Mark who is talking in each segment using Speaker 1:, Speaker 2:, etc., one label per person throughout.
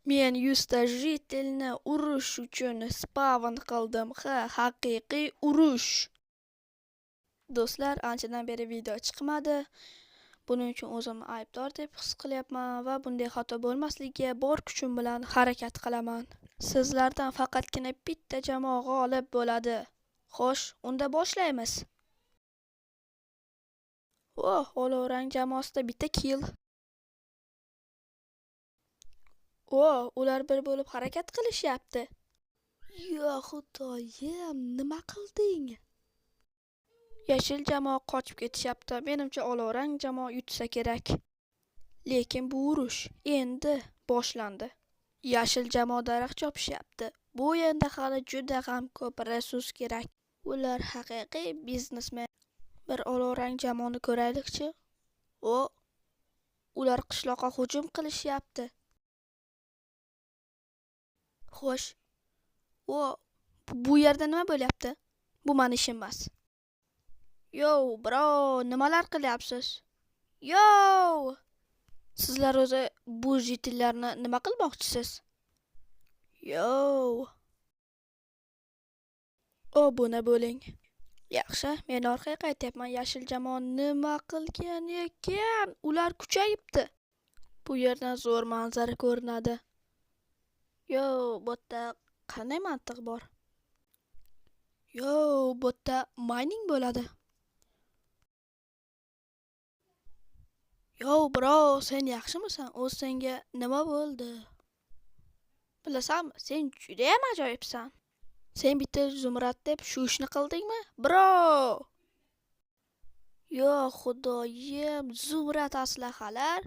Speaker 1: Men 100 ta jitelni urush uchun spawn qildim. Ha, haqiqiy urush. Do'stlar, anchadan beri video chiqmadi. Buning uchun o'zimni aybdor deb his qilyapman va bunday xato bo'lmasligiga bor kuchim bilan harakat qilaman. Sizlardan faqatgina bitta jamoa g'olib bo'ladi. Xo'sh, unda boshlaymiz. Oh, olovrang jamoasida bitta kill. Oh, ular bir bo'lib harakat qilishyapti. Yo xudoyim, nima qilding? Yashil jamoa qochib ketishyapti. Menimcha olovrang jamoa yutsa kerak. Lekin bu urush endi boshlandi. Yashil jamoa daraxt chopishyapti. Bu yerda hali juda ham ko'p resurs kerak. Ular haqiqiy biznesmen. Bir olovrang jamoani ko'raylikchi. O, ular qishloqqa hujum qilishyapti. Xo'sh. O, bu yerda nima bo'lyapti? Bu mani ishim emas. Yo, bro, nimalar qilyapsiz? Yo! Sizlar o'zi bu jitillarni nima qilmoqchisiz? Yo! Obuna bo'ling. Yaxshi, men orqaga qaytyapman. Yashil jamoa nima qilgan ekan? Ular kuchayibdi. Bu yerdan zo'r manzara ko'rinadi. Yo, bu yerda qanday mantiq bor? Yo, bu yerda mining bo'ladi. Yo, bro, sen yaxshimisan? O'zi senga nima bo'ldi? Bilasanmi, sen juda ham ajoyibsan. Sen bitta zumrad deb shu ishni qildingmi? Bro! Yo, xudoyim, zumrad aslahalar.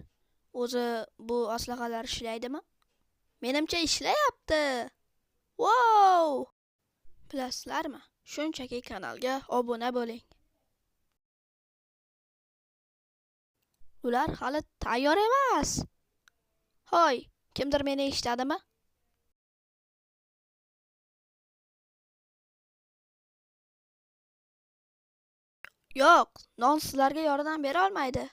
Speaker 1: O'zi bu aslahalar ishlaydimi? Menimcha ishlayapti. Wow! Bilasizlarmi? Shunchaki kanalga obuna bo'ling. Ular hali tayyor emas. Hoy, kimdir meni eshitadimi? Yo'q, non sizlarga yordam bera olmaydi.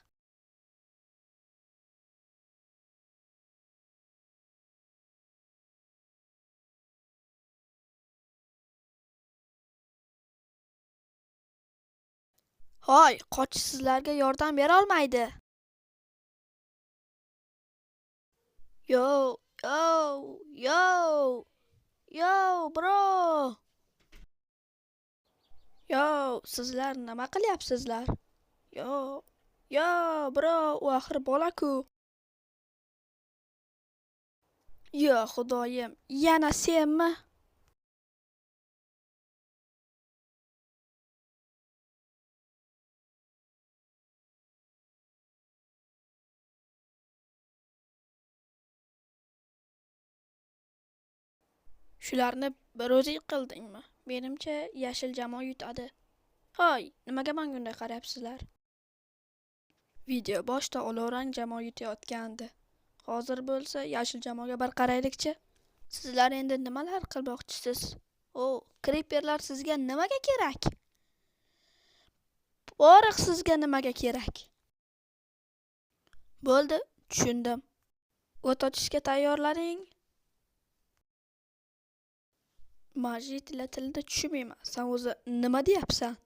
Speaker 1: Hoy, qochish sizlarga yordam bera olmaydi. Yo, yo, yo, yo, bro. Yo, sizlar nima qilyapsizlar? Yo, yo, bro, u axir bola-ku. Yo, xudoyim, yana senmi? Shularni bir o'zing qildingmi? Menimcha, yashil jamoa yutadi. Hoy, nimaga menga unday qarayapsizlar? Video boshida olovrang jamoa yutayotgandi. Hozir bo'lsa, yashil jamoaga bir qaraylikchi. Sizlar endi nimalar qilmoqchisiz? O, creeperlar sizga nimaga kerak? Porox sizga nimaga kerak? Bo'ldi, tushundim. O't ochishga tayyorlaning. Majitlar tilini tushunmayman. Sen o'zi nima deyapsan?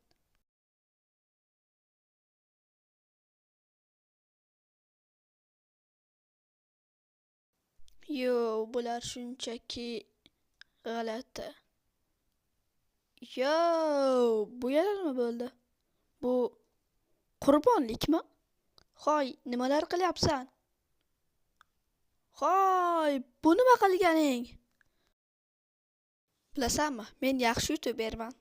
Speaker 1: Yo, bular shunchaki g'alati. Yo, bu yerda nima bo'ldi? Bu qurbonlikmi? Hoy, nimalar qilyapsan? Hoy, bu nima qilganing? Bilasanmi, men yaxshi youtuberman.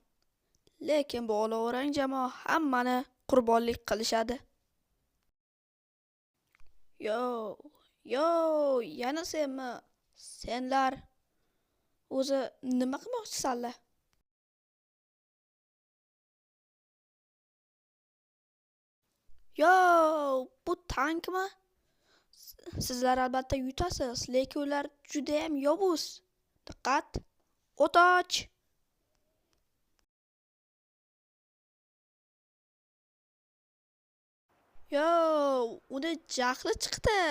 Speaker 1: Lekin bu olovrang jamoa hammani qurbonlik qilishadi. Yo, yo, yana senmi? Senlar o'zi nima qilmoqchisanlar? Yo, bu tankmi? Sizlar albatta yutasiz, lekin ular juda ham yovuz. Diqqat! O't och! Yo, uni jahli chiqdi.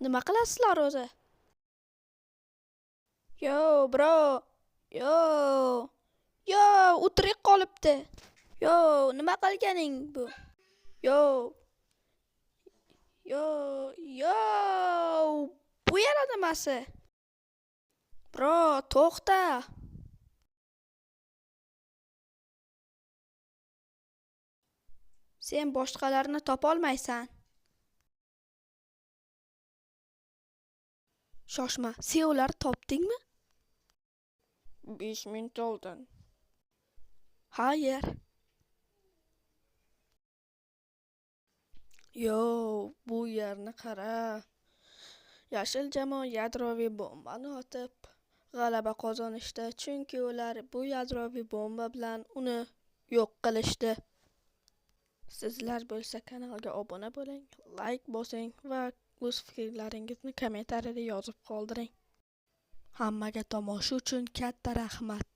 Speaker 1: Nima qilasizlar o'zi? Yo, bro. Yo. Yo, u tirik qolibdi. Yo, nima qilganing bu? Yo. Yo, yo. Bu yana nimasi? Bro, to'xta. Sen boshqalarni topolmaysan. Shoshma, sen ularni topdingmi?
Speaker 2: 5 minut oldin.
Speaker 1: Xayr. Yo, bu yerni qara. Yashil jamoa yadroviy bombani otib g'alaba qozonishdi, chunki ular bu yadroviy bomba bilan uni yo'q qilishdi. Sizlar bo'lsa kanalga obuna bo'ling, layk bosing va o'z fikrlaringizni kommentariyada yozib qoldiring. Hammaga tomosha uchun katta rahmat.